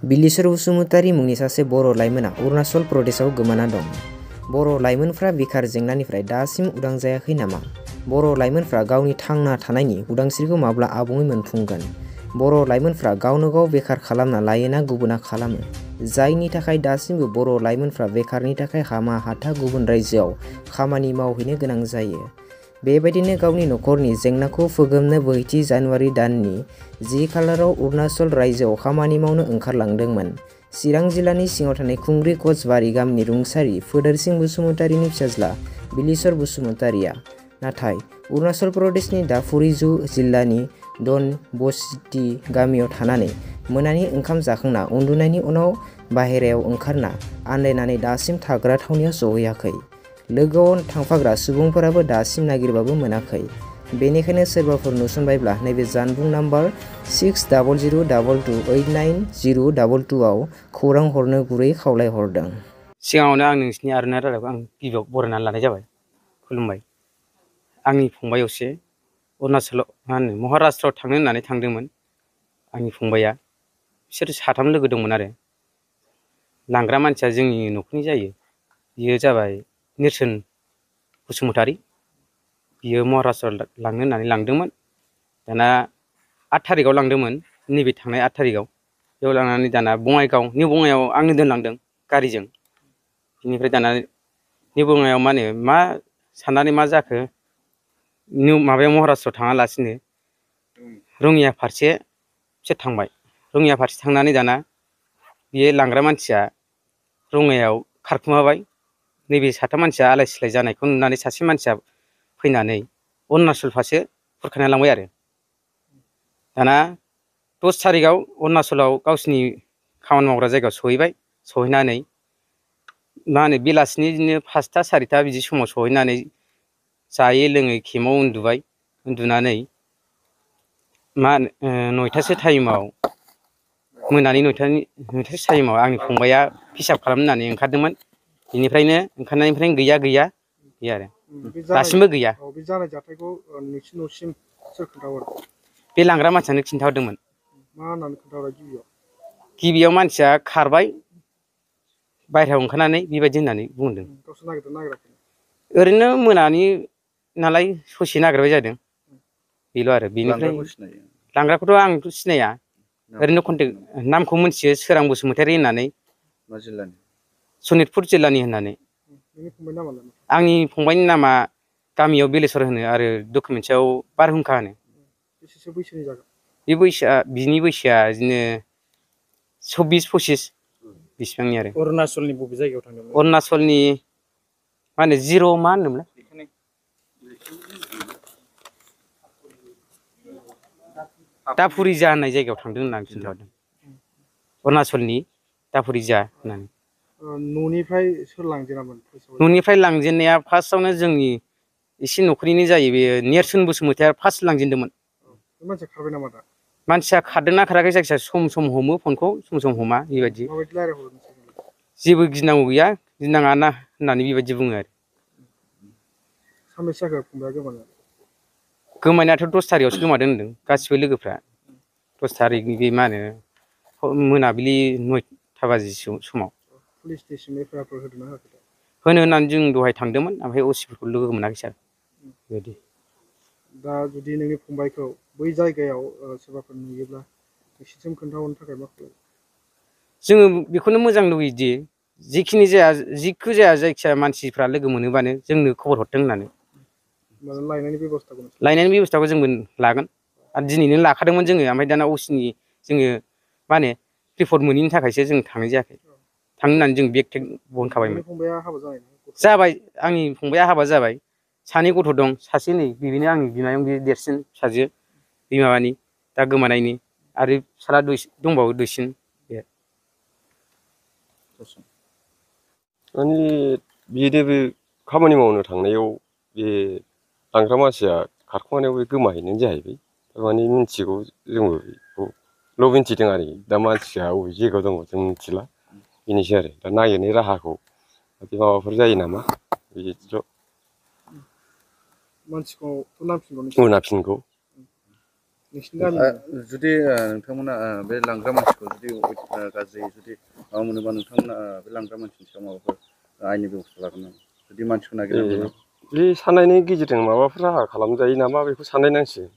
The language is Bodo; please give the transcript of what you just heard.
बिलिसर बसुमतारी मुंनि सासे बर' लाइमोना अरुणाचल प्रदेशआव गोमाना दं। बर' लाइमोनफ्रा बेखार जेंनानिफ्राय दासिम उदां जायाखै नामा? बर' लाइमोनफ्रा गावनि थांना थानायनि उदांस्रिखौ माब्ला आबुङै मोनफुंगोन? बर' लाइमोनफ्रा गावनो गाव बेखार खालामना लायोना गुबुना खालामो? जायनि थाखाय दासिमबो बर' लाइमोनफ्रा बेखारनि थाखाय हामा हाथा गुबुन रायजोआव खामानि मावहैनो गोनां जायो। बेबायदिनो गावनि नखरनि जेंनाखौ फोगोमनो 4 जानुवारि दाननि 10 खालाराव अरुणाचल रायजोआव खामानि मावनो ओंखारलांदोंमोन। चिरां जिल्लानि सिङाव थानाय खुंग्रि कचबारि गामिनि रुंसारि फोदेरसिं बसुमतारीनि फिसाज्ला बिलिसर बसुमतारीया नाथाय अरुणाचल प्रदेशनि दाफुरिजु जिल्लानि डन बस्ति गामियाव थानानै मोनानि ओंखाम जाखांना उन्दुनायनि उनाव बाहेरायाव ओंखारना आन्दायनानै दासिम थाग्रा थावनियाव सहैयाखै। लोगोआव थांफाग्रा सुबुंफोराबो दासिम नागिरबाबो मोनाखै। बेनिखायनो सोरबाफोर नुसनबायब्ला नैबे जानबुं नाम्बार 6002289022 आव खौरां हरनो गुरै खावलायहरदों। सिगाङावनो आं नोंसिनि आर'नाइ रादाबखौ आं गिबियाव बरायनानै लानाय जाबाय, खुलुमबाय। आंनि फंबाय अरुणाचलाव महाराष्ट्रआव थांनो होननानै थांदोंमोन। आंनि फंबाया बिसोर 3 लोगो दंमोन आरो लांग्रा मानसिया जोंनि न'खरनि जायो। बियो जाबाय नेरसोन बसुमतारी। बियो महाराष्ट्रआव लांनो होननानै लांदोंमोन। दाना 8 थारिखआव लांदोंमोन, नैबे थांनाय 8 थारिखआव। बेयाव लांनानै दाना बङाइगाव निउ बङाइयाव आंनो दोनलांदों गारिजों। बिनिफ्राय दाना निउ बङाइयाव मा साननानै मा जाखो, माबायाव महाराष्ट्रआव थाङालासिनो रङिया फारसे बिसोर थांबाय। रङिया फारसे थांनानै दाना बियो लांग्रा मानसिया रङियायाव खारखुमाबाय। नैबे 3 मानसिया आलाय सिलाय जानायखौ नुनानै सासे मानसिया फैनानै अरुणाचल फारसे खुरखाना लांबाय आरो। दाना 10 थारिखआव अरुणाचलाव गावसिनि खामानि मावग्रा जायगायाव सहैबाय। सहैनानै बेलासिनि बिदिनो 5टा 4टा बिदि समाव सहैनानै जायै लोङै केम्पआव उन्दुबाय। उन्दुनानै 9टासो टाइमाव मोनानि 9टासो टाइमाव आंनि फंबाया पिसाब खालामनो होननानै ओंखारदोंमोन। बेनिफ्रायनो ओंखारनायनिफ्रायनो गैया आरो दासिमबो गैया। बे जानाय जाथायखौ नोंसिनि न'सिम सोर खोन्थाहरो? बे लांग्रा मानसियानो खिन्थाहरदोंमोन। मा होननानै खोन्थाहरो गिबियाव? गिबियाव मानसिया खारबाय बायह्रायाव ओंखारनानै, बेबायदि होननानै बुंदों। गावसोर नागिरदोंना नागिराखै? ओरैनो मोनानि नालाय ससे नागिरबाय जादों, बेल' आरो। बेनिफ्राय लांग्राखौथ' आंथ' सिनाया, ओरैनो नामखौ मिथियो, सोरां बसुमतारी होननानै। मा जिल्लानि? सनितपुर जिल्लानि होननानै। नोंनि फंबायनि नामालाय? आंनि फंबायनि नामा गामियाव बेलेसर होनो आरो डकुमेन्टसआव बारहुंखा होनो। बेसेसो बैसोनि जागोन? बिनि बैसोआ बिदिनो 24-25 बिसिबांनि आरो। अरुणाचलनि बबे जायगायाव थांदोंमोन? अरुणाचलनि जिर' मा होनोमोनलाय? दापुरिजा होननाय जायगायाव थांदों होननानै खिन्थाहरदों। अरुणाचलनि दापुरिजा होननानै। न'निफ्राय सोर लांजेनामोन? न'निफ्राय लांजेननाया फार्स्टआवनो जोंनि एसे न'खरनिनो जायो, बेयो नेरसोन बसुमतारीया फार्स्ट लांजेनदोंमोन। बे मानसिया खारबाय नामा दा? मानसिया खारदोंना खाराखै, जायखिजाया सम हमो फनखौ, सम हमा, बेबायदि। माबायदि रायज्लायहरो नोंसोरजों? जेबो गिनांगौ गैया, गिनाङा ना होननानै बेबायदि बुङो आरो। सानबेसे जाखो फंबाया गोमानाया? गोमानायाथ' 10 थारिखआवसो गोमादों होनदों गासिबो लोगोफ्रा। 10 थारिखनि बे मोनाबिलि 9टा बाजि समाव। पुलिस स्टेसन एफआइआरफोर होदोंना होआखै? होनो होननानै जों दहाय थांदोंमोन, ओमफ्राय असिफोरखौ लोगो मोनाखै सार। बेबायदि। दा जुदि नोंनि फंबायखौ बै जायगायाव सोरबाफोर नुयोब्ला नोंसिनिसिम खोन्थाहरनो थाखाय मा खालामो? जोङो बेखौनो मोजां लुगैयोदि जिखि जाया जायखिया मानसिफ्रा लोगो मोनोबानो जोंनो खबर हरथों होननानै। लायनायनि बेब'स्थाखौ जोंबो लागोन। आरो दिनैनो लाखादोंमोन जोङो, ओमफ्राय दाना असिनि जोङो रिपर्ट मोनैनि थाखायसो जों थांनाय जायाखै। थांनो होननानै जों बेग थेग बहनखाबायमोन। फंबाया हाबा जाबाय? जाबाय, आंनि फंबाया हाबा जाबाय। 2 गथ' दं, सासे नै बेनो आंनि बिमायं, बे देरसिन फिसाजो बे माबानि दा गोमानायनि, आरो फिसाला दंबावो दुइसिन। बिदिनो बे खामानि मावनो थांनायाव बे लांग्रा मानसिया खारखुमानायाव बे गोमाहैनाय जाहैबाय। थारमाने मिथिगौ, जोंबो बेखौल' मिथिदों आरोखि। दा मानसिया बबे जायगायाव दङ जों मिथिला, बेनोसै आरो। दा नागिरनाय राहाखौ बे माबाफोर जायो नामा, बिदिल'। मानसिखौ नांफिनगौ? नोंसिनि गामियाव जुदि नोंथांमोना बे लांग्रा मानसिखौ जुदि गाज्रि जुदि माबा मोनोबा नोंथांमोना बे लांग्रा मानसिनि सायाव माबाफोर आयेननि बेब'स्था लागोन नामा जुदि मानसिखौ नागिरनांगौ बे साननायनि गेजेरजों माबाफोर राहा खालामजायो नामा बेखौ साननाय नांसिगोन